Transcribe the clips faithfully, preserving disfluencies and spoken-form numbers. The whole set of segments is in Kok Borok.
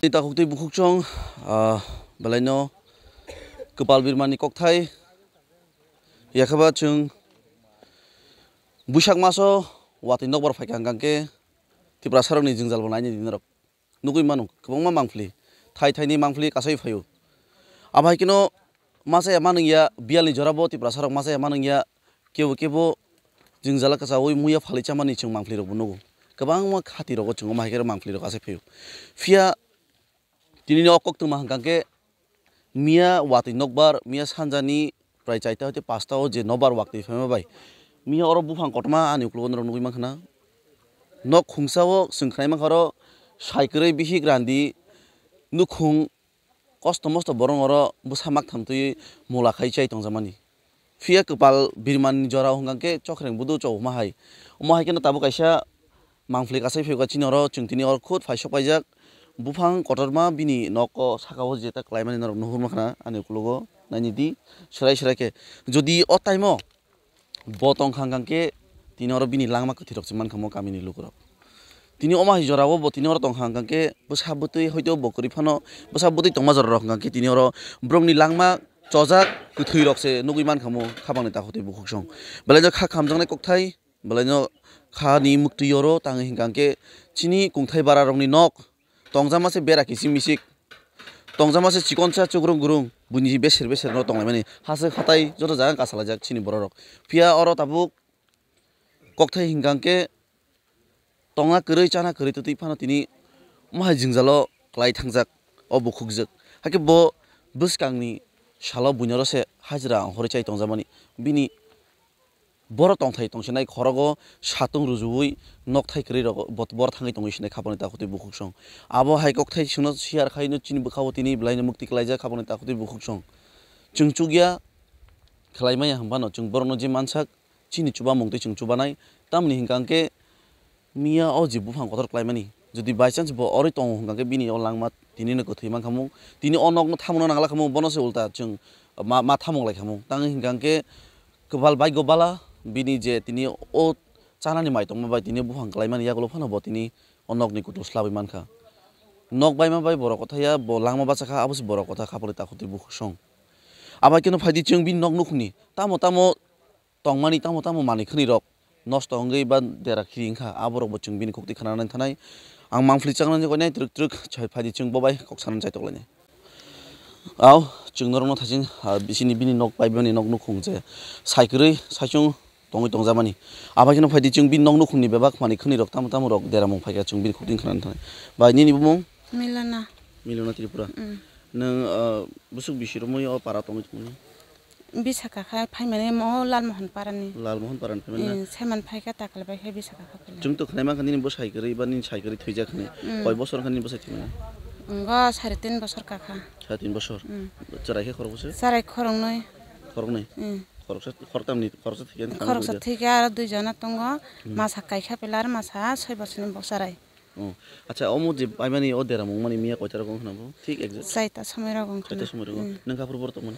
Takhuk tei bukhuk chwng, ah, belaino kwpal birmani kokthai. Yakhaba chwng Buisak maso watwi nokbar phaikha hwnkha khe Tiprasarokni jwngjal bo naini di norok. Nugwi mano, kwbangma mangpili, thai thaini mangpili kasai phaio. Abo hai kheno masa ya manwng ya, biyalni jorabo Tiprasarok masa ya manwng ya, kebo kebo jwngjala kwchaui muya phalwi chamani chwng mangpilirokbo nugo. Kwbangma khatirogo chwng omo hai khe mangpilirok kasai phaio. Phiya tinini o koktwma hwnkha khe miya watwi nokbar, miya sanjani prai chaita hoite pasta o je nokbar watwi phaima bai. Miya oro buphang kotorma ani ukologo norok nugwi mankha na. Nok khungsa o chwng khnai mankha oro sai kwrwi bihik randi nukhung kosto mosto borok oro bwsa maktham twi mula khai chai tongjakmani. Phiya kwpal birmani jora hwnkha khe chokreng budu chobokma hai. Omo hai kheno tabuk kaisa mangpili kasai phiyokha chini oro, chwng tini oro khud phaisok paijak. Buphang kotorma bini noko saka o jeta klaimani norok nuhur mankha na ani ukologo naini di serai serai khe. Jodi o time o bo tongkha hwnkha khe tini oro bini langma kwthwirok se mankha mo kamini lukurok. Tini omo hai jorao bo tini oro tongkha hwnkha khe bwsa bwtwi hoito bo kwrwi phano bwsa bwtwi tongma jorarok hwnkha khe tini oro borokni langma chojak kwthwirok se nugwi mankha mo khabangni takhuk tei bukhuk song. Belai no kha khamjaknai kokthai, belai no kha ni muktwi oro tangwi hwnkha khe chini kungthai bararokni nok tongjakma se bera kiching michik, tongjakma se chikonsa chugrung grung, buini beser beser no tonglaimani. Haswk hatai joto jaga kasalaijak chini bororok. Phiya oro tabuk kokthai hwnkha khe tongna kwrwi, chana kwrwi twtwi phano tini omo hai jwngjalo kwlai thangjak, o bukhukjwk. Hakhe bo bwskangni salo buino oro se hajra ongkhorwi chai tongjakmani. Bini Borok tongthai tongsinai khorogo satung rujuwi nokthai kwrwi rogo bot-, bor thangwi tongwi sinai khapangni takhuk tei bukhuk song. Abo hai kokthai chwngno share khaino chini bwkhao tini bwlaino mukti kwlaijak khapangni takhuk tei bukhuk song. Chwng chukya khwlaimaya hwnphano chwng borokno je mansak chini chubamung tei chwng chubanai. Tamni hwnkha hwnkhe Miya o je buphang kotor klaimani, jodi by chance bo oroi tongo hwnkha khe bini o langma tini no kwthwi mankha mung, tini o nok no thamung no nangla khamung, bono se ulta chwng ma, ma thamung lai khamung. Tangwi hwnkha khe kwbal baigo bala bini je tini o chanani mai tongma bai tini buphang klaimani yagulo phano bo tini o nok ni kutung slabwi mankha. Nok baima bai borok kotha ya, bo langma bacha kha, abo se borok kotha khapangni takhuk tei bukhuk song. Abo hai kheno phaidi chwng bini nok nukhungni tamo tamo tongmani tamo tamo manwi khwnwi rok nosto wngwi ba dera khiri wngkha, aborok bo chwng bini kok twi khna nai thanai. Ang mangpili chaknani koinai twrwk twrwk chai phaidi chwng bo bai kok sanani chaitok lainai. Au chwng norokno thaiching, ah, bisini bini nok bai bini nok nukhung je sai kwrwi saichung tongwi tongjakmani. Abai kheno phaidi chwng bini nok nukhungni bebak manwi khwnwi rok tamo tamo rok dera mung phaikha chwng bini kok twi khna nai thanai. Bai nini bumung? Milona. Milona Tripura. Mm. Nwng, ah, bwswk bisi romwi o para tongwi tongmani? Bisaka kha phaimani mo Lalmohon parani. Lalmohon parani phaimani na? Eh, saiman phaikha takle bai khe bisaka kha phaimani. Chwng to khnai mankha nini bwsai kwrwi ba nini sai kwrwi thwijak hwnwi. Mm. Koi bosor wngkha nini bwsai thwijak? Wngkha sari tin bosor kha kha. Sari tin bosor? Mm. Chwrai khe khorok bwswk? Chwrai khoroknwi. Khoroknwi? Mm. Khoroksa, khoroktamni, khoroksa thwiya. Khoroksa thwikha aro dui jona tongo. Mm. Masa kaikha pela aro masa soi bosorni bo chwrai. Oh, acha, omo je paimani o dera mung mani miya koita rogo wngkha na bo? Thik exact. Saita somoi rogo wngkha na. Saita somoi rogo. Mm. Nang aphuru borok tongmani?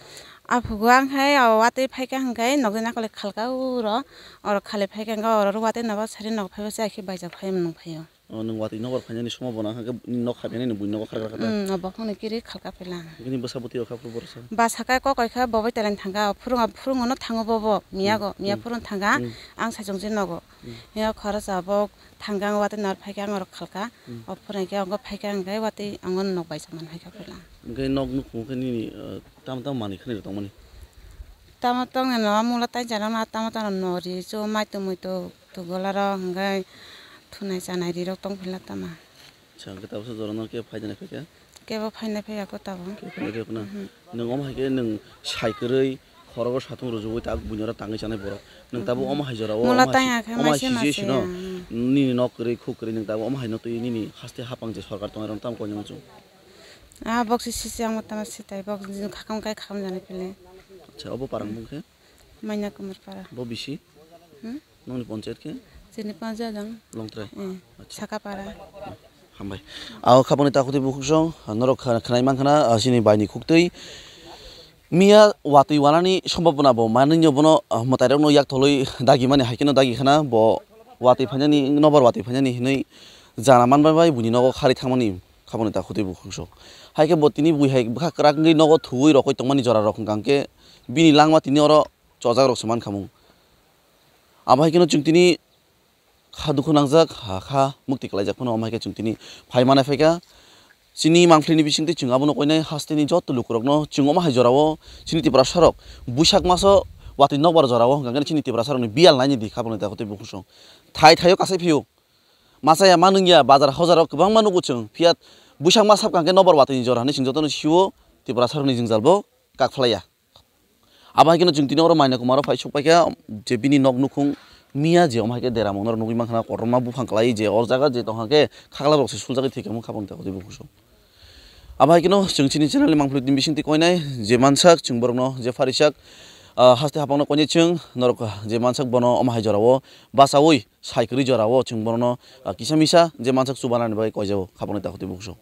Aphugo ang hai o watwi phaikha hwnkhe nokni nakole khalka uro, oro khali phaikha hwnkhe oro watwi nobar sari nok phaiba se akhe baijak phai nung phaio. Oh, nwng watwi nobar phainani somo bono hwnkhe nok khabiani nwng buini nogo kharkha kha ta? Mm, o bokhokni kiri khalka pela. Bini bwsa bwtwi o kha aphuru borok sa? Bwsa khe kok koi kha bo bai teleng thangkha, phurung phurung no thango bobo miyago, mm, miya mm, phurung thangkha, mm, ang saichung je nogo. Mm. Miya khoroksa bo Thangkha ang watwi nor phaikha ang oro khalka. Hmm. O phwrwngkhe ang phaikha hwnkhe watwi ang nok baisa man phaikha phaila. Hwnkhe nok nukhung khe nini, uh, tamo tamo manwi khwnwi rw tongmani? Tamo tongni no mula tai jana ma tamo tamo no ri chu mai twi mui twi gola rok hwnkhe thunai chanai ri rok tong phaila tamo. Acha, hwnkhe tabukhe jora no kebo phaijani phaikha? Kebo phainai phaiya kho tabuk. Kebo phainai phaiya kho na? Mhm. Nwng omo hai khe nwng sai kwrwi Khorogo satung rwjagwi tak buini oro tangwi chanai borok. Nwng tabuk omo hai jora o, Mula omo hai tang si-, akhe omo hai maise maise, situation o, hmm. Nini nok kwrwi, khuk kwrwi, nwng tabuk omo hai no twi nini haste hapang je sorkar tongnai rok tamo koi nang chung. Ah, bok si sisi ang tama sitai, bok jin khakam kai khakam jani pili. Acha, obo parang bung khe? Maina Kumar para. Bo bisi? Hmm? Nongni panchayat khe? Chini panchayat ang. Longtrai? Eh, acha. Sakapara. Hambai. Ao khaponi takhutwi bukhuk song, norok khna-, khnai mankha na, ah, chini baini khuktwi. Miya watwi wanani sombhabona bo manwi no bono, ah, mwtairokno yak tholwi dagimani hai kheno dagi khna bo watwi phainani, nobar watwi phainani hinwi jana manbai bai buini nogo khari thangmani khaponi takhutwi bukhuk song. Hai khe bo tini bui hai bwkha kwrak wngwi nogo thuwi rokoi tongmani jora rok hwnkha hwnkhe bini langma tini oro chojak rok se mankha mung. Abo hai kheno chwng tini kha dukhu nangjak, ha kha mukti kwlaijak phano, omo hai khe chwng tini phai manai phaikha. Chini mangphlini bisingtwi chwng abono koinai hasteni joto lukurokno chwng omo hai jorao chini Tiprasarok buisak maso watwi nokbar jorao hwnkha khe chini Tiprasarokni biyal naini di khapangni dakotwi bukhuk song. Thai thaio kasai phio. Masa ya ma nung ya, bazar hojaro kwbangma nugo chwng. Phiya buisak ma sap hwnkha khe nokbar watwini jora hinwi chwng jotono sio, Tiprasarokni jwngjalbo kak phlai ya. Abo hai kheno chwng tini oro Maina Kumar o phai sok paikha, je bini nok nukhung miya je omo hai khe deramung norok nugwi mankha na, kotorma buphang kwlai je o jaga je tongkha khe khakla rok se suljagwi thwikha mung khapang tei bukhuk song. Abo hai kheno chwng chini channel ni mangpili tini bisingtwi koinai je mansak chwng borokno je pharisak, ah, haste hapangno koinai chwng norok je mansak bono omo hai jorao bachaui sai kwrwi jorao chwng borokno, ah, kisa misa je mansak chubanani bagwi koijao khapang tei bukhuk song.